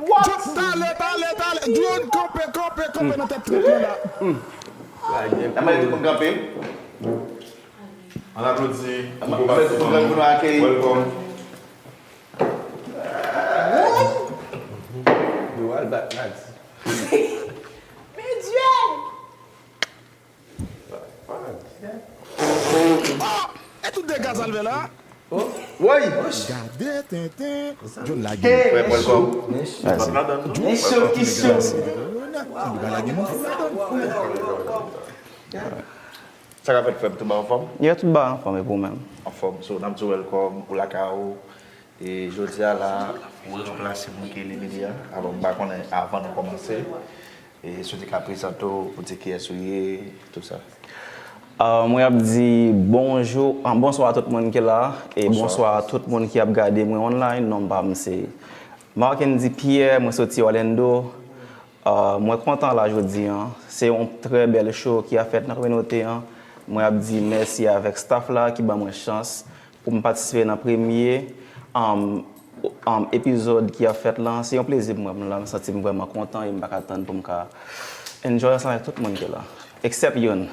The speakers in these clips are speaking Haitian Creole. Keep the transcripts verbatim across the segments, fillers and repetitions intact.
Talè, talè, talè. Drone, kanpe, kanpe, kanpe nan tèt trèt mwen la. Ann mande tout moun kanpe. Ann aplodi pou Papa Fanm nan. Welcome. Yo al bat Madi. Men Dyèl! E tout dega sa l fè la? Woy! Gade tenten. John lage. Frè m, welcome. Mèsi. Men cho ki cho. Li pa lage moun fou ladan. Sa k ap fèt frè m, tout bagay anfòm? Yo, tout bagay anfòm, epi ou menm? Anfòm, so n ap di w welcome, ou lakay ou. E jodi a la, ou ranplase moun ki elimine a. Alò, m pa konnen, avan nou kòmanse, e si w te ka prezante w, pou di kiyès ou ye, tout sa. Ah, mwen ap di bonjou, ah, bonswa a tout moun ki la, e bonswa a tout moun ki ap gade mwen online. Non pa m se Marckendy Pierre, mwen soti Orlando. Ah, mwen kontan la jodi an. Se yon trè bèl show ki ap fèt nan kominote an. Mwen ap di mèsi avèk staff la ki ban mwen chans pou m patisipe nan premye, um, um, epizòd ki ap fèt lan. Se yon plezi pou mwen, m la, m santi m vrèman kontan e m pa ka tann pou m ka enjoy ansanm avèk tout moun ki la. Except youn.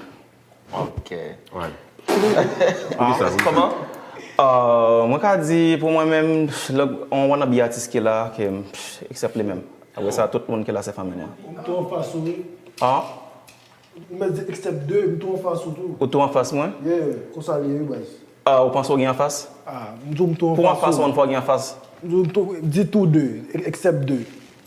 Ok. Pou ki sa? Kòman? Uh, mwen ka di pou mwen menm, yon wannabe atis ki la, ke m except li menm. Apre sa, tout moun ki la se fanmi mwen. M tou anfas ou wi. Ah? M mèt di except de, m tou anfas ou tou. Ou tou anfas mwen? Yeah, konsa li ye wi baz. Ah, ou panse ou gen anfas? Ah, m tou m tou Pou anfas anfas ou. Ou fò gen anfas? M tou m tou di tou de, except de.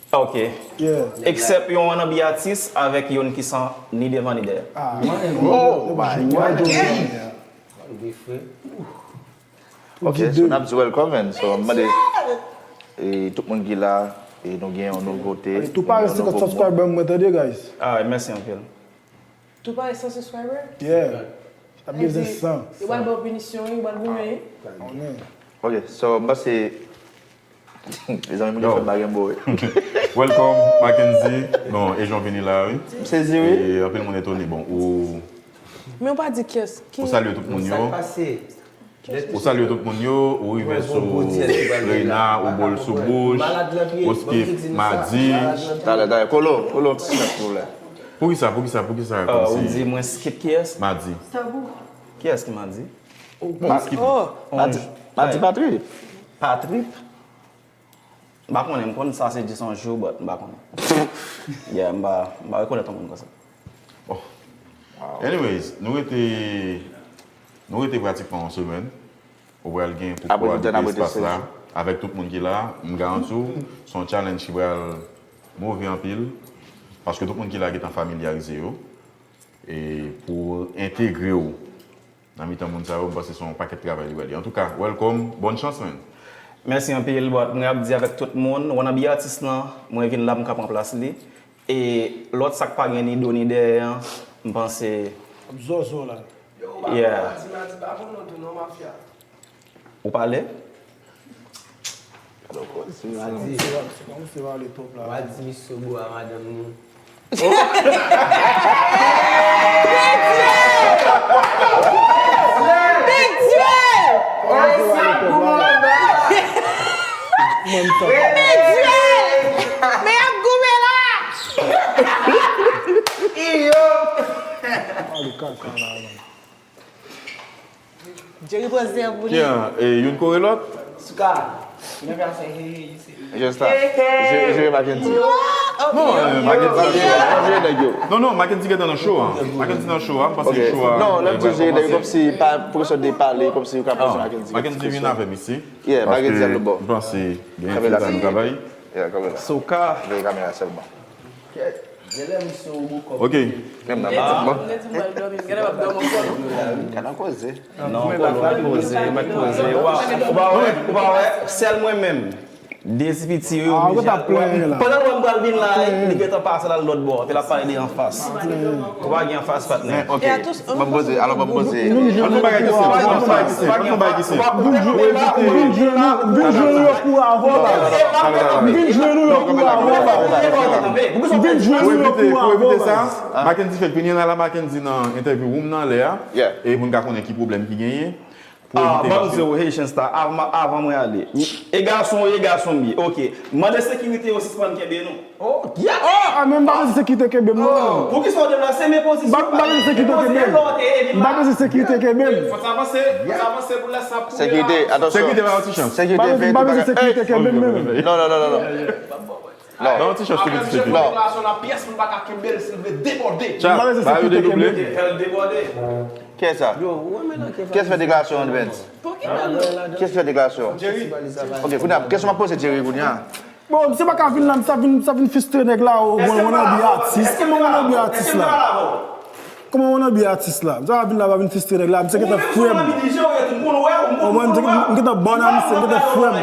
Ah, ok. Yeah. Except yon wannabe atis avèk youn ki san ni devan ni dèyè. Ah, Oh my God. Mwen tou. Ok, so n ap di welcome and so m mande e, tout moun ki la, e nou gen yon nouvote. Tou pare senkant subscriber mwen tande guys. Ah, mèsi anpil. Tou pare san subscriber? Yeah. N ap bezwen san. Yo pral ba w pinisyon wi, yo pral goumen wi. Konnen. Ok, so m panse mezanmi moun yo fè m pa gen mo wi. Welcome, Mackendy. Bon, e jan w vini la, wi. M sezi wi. E anpil moun etone. Bon, ou, Men w pa di kiyès. Ki ou salye tout moun yo. Sa k pase? Ou salye tout moun yo, ou rive sou Reina, ou bo l sou bouch, ou skip Madi. Talè, talè, kolo, kolo, ti snap pou lè. Poukisa, poukisa, poukisa, Ah, ou kòmsi di mwen skip kiyès? Madi. Kiyès ki Madi? Ou skip. Madi, Madi pa trip. Pa trip? M pa konnen, m konn sa se jis yon jou, but m pa konnen. Yeah, m pa, m pa rekonèt yon moun konsa. Anyways, nou rete, nou rete pratikman yon semèn. Ou pral gen pou Apre nou kohabite te nan espas la sezi. Avèk tout moun ki la. M garanti w, se yon challenge ki pral move anpil. Paske tout moun ki la gentan familyarize yo. E pou entegre w nan mitan moun sa yo, m panse se yon pakèt travay li pral ye. Antouka, welcome, bòn chans, man. Mèsi anpil, but mwen ap di avèk tout moun, wannabe atis lan, mwen vin la pou m ka pran plas li. E lòt sa k pa gen ni do ni dèyè an, m panse. Ap zozo la. Yeah. Ou pale? Madi. Se pale twòp la. Madi misye bo a madanm nou. Men y ap goumen la! Pale kaka la, man. Jerry pran zèv pou li. Kijan, e, youn kore lòt? Souka, mwen ka fè hehe, you see. Just la. Je, je Mackendy. Non, e, Mackendy. Je nèg yo. Non, non, Mackendy gentan nan show a. Mackendy nan show a, m panse Ok. show a. Non, lè m di pral je nèg yo kòmanse. Kòmsi pa pwofesè de pale, kòmsi yo ka pase Ah, Mackendy. Mackendy vin avè m isi. Yeah, Mackendy ap lòt bò. M panse gen Kamera fè sa nou sezi. travay. Yeah, kamera. Souka. Veye kamera sèlman. Genlè misye yon bon kòb. Ok. Menm nan pratikman. Lè ti m pral dòmi, m genlè p ap dòmi ankò non. Ka nan koze. Non, kolo, mèt poze, mèt poze. Ou pa, ou pa wè, ou pa wè, sèl mwen menm. De ti piti yo, Ah, ou t ap plenyen la. Pandan lòm pral vin la, li gentan pase la lòt bò, epi l ap pale de anfas. Ou pa gen anfas, patnè. Ok. Ban m poze, alò ban m poze. Ann fè yon bagay ki senp, ann fè yon bagay ki senp. Vin jwenn nou, vin jwenn nou, vin jwenn nou yon kou avè w, baz. Vin jwenn nou yon kou avè w, baz. Vin jwenn Pou nou yon evite, kou pou avè evite w, sa, baz. Mackendy fèk vini la, Mackendy nan entèvyou room nan lè a. Yeah. E pou n ka konnen ki pwoblèm ki genyen. Ah, ban m di w, Haitian Star, avan, avan mwen ale. E gason w ye, gason m ye. Ok. Mande sekirite yo sispann kenbe nou. Oh, yeah. Ah, men m pa bezwen sekirite kenbe m, non. Poukisa w deplase men pozisyon? M pa bezwen sekirite kenbe m. M pa bezwen sekirite kenbe m. Fò sa avanse, fò sa avanse pou lè sa pou. Sekirite, atansyon. Sekirite pa yon ti chans. Sekirite, m pa bezwen sekirite kenbe m, menm. Non, non, non, non. Non. Ba yon ti chans pou pitit li. Deklarasyon nan pyès, moun pa ka kenbe l si l vle debòde. Tcha, ba yo dedoble. Fè l debòde. Kiyès sa? Kiyès fè deklarasyon an, Benz? Kiyès fè deklarasyon? Jerry. Ok, kounye a, kesyon m ap poze Jerry kounye a. Bon, misye pa ka vin la, sa vin, sa vin fistre nèg la, o, wannabe atis. Kòman wannabe atis la? Kòman wannabe atis la? Misye pa vin la, pa vin fistre nèg la, misye gentan frè m. O mwen, misye, m gentan bòn a misye, m gentan frè m. M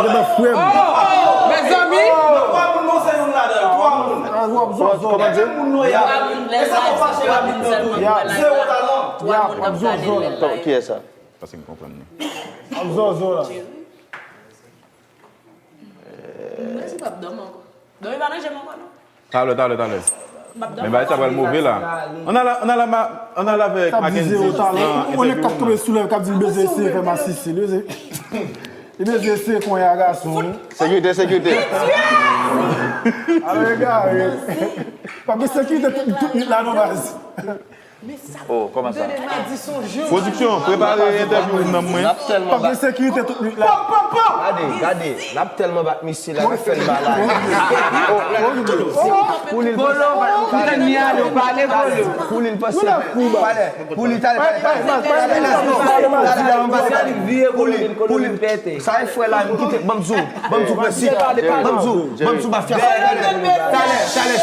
gentan frè m. Mezanmi! Ah, w ap zozo la. Ya, w ap zozo la. Kiyès sa? Paske m konprann li. W ap zozo la. Mwen se p ap dòmi ankò. Dòmi pa nan je m ankò non. Talè, talè, talè. M ap dòmi. Men bagay sa pral move la. Ann al, ann al, ann al avèk Mackenzie nan entèvyou. Ou nèg k ap tonbe sou lèv k ap di l bezwen eseye fè masisi, li bezwen, li bezwen eseye konyen a gason wi. Sekirite, sekirite. Alò egare. Pa gen sekirite tout, tout nwit la non baz. Oh, kòman sa? Pwodiksyon, prepare entèvyou moun nan mwen. N ap tèlman bat. Pòp de sekirite tout nwit la. Gade, gade, n ap tèlman bat misye la, n ap fè l malad. Pou li, pou li panse, talè, pou li, talè, talè, talè, let's go, talè, let's go, talè. Pou li, pou li, sa e frè la, m kite, ban m di w, ban m di w prensip, ban m di w, ban m di w mafya sa, talè, talè, talè,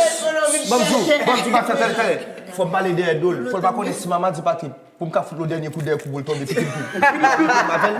ban m di w, ban m di w mafya, talè, talè. Fò m pale dèyè do l. Fò l pa konnen si mama di Patrick pou m ka fout lo dènye kou dèyè kou pou l tonbe pitit tou. M avè l.